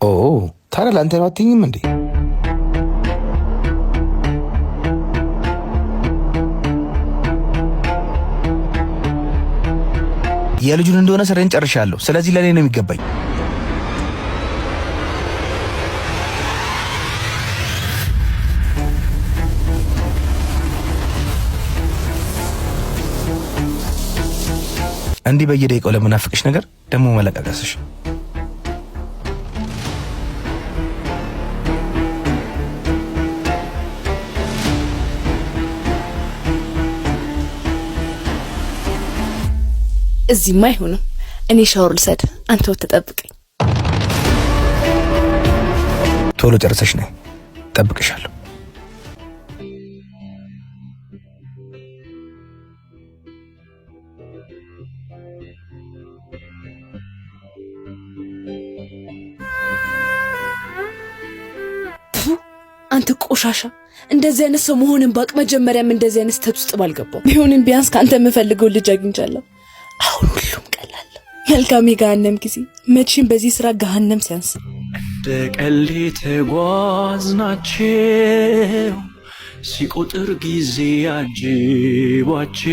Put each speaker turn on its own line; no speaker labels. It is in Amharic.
ኦ ታዲያ ለአንተ ነው አትይኝም እንዴ? የልጁን እንደሆነ ስራዬን ጨርሻለሁ። ስለዚህ ለእኔ ነው የሚገባኝ። እንዲህ በየደቂቃው ለምናፍቅሽ ነገር ደግሞ መለቃቀስሽ።
እዚህማ አይሆንም። እኔ ሻወር ልሰድ፣ አንተ ወጥተህ ጠብቀኝ።
ቶሎ ጨርሰሽ ነይ፣ ጠብቅሻለሁ።
አንተ ቆሻሻ! እንደዚህ አይነት ሰው መሆንን ባቅ መጀመሪያም እንደዚህ አይነት ስህተት ውስጥ ባልገባው። ቢሆንም ቢያንስ ከአንተ የምፈልገውን ልጅ አግኝቻለሁ። አሁን ሁሉም ቀላል። መልካም የገሃነም ጊዜ። መቼም በዚህ ስራ ገሃነም ሲያንስ
እንደ ቀልድ ተጓዝናቸው ሲቆጥር ጊዜ አጅቧቸው።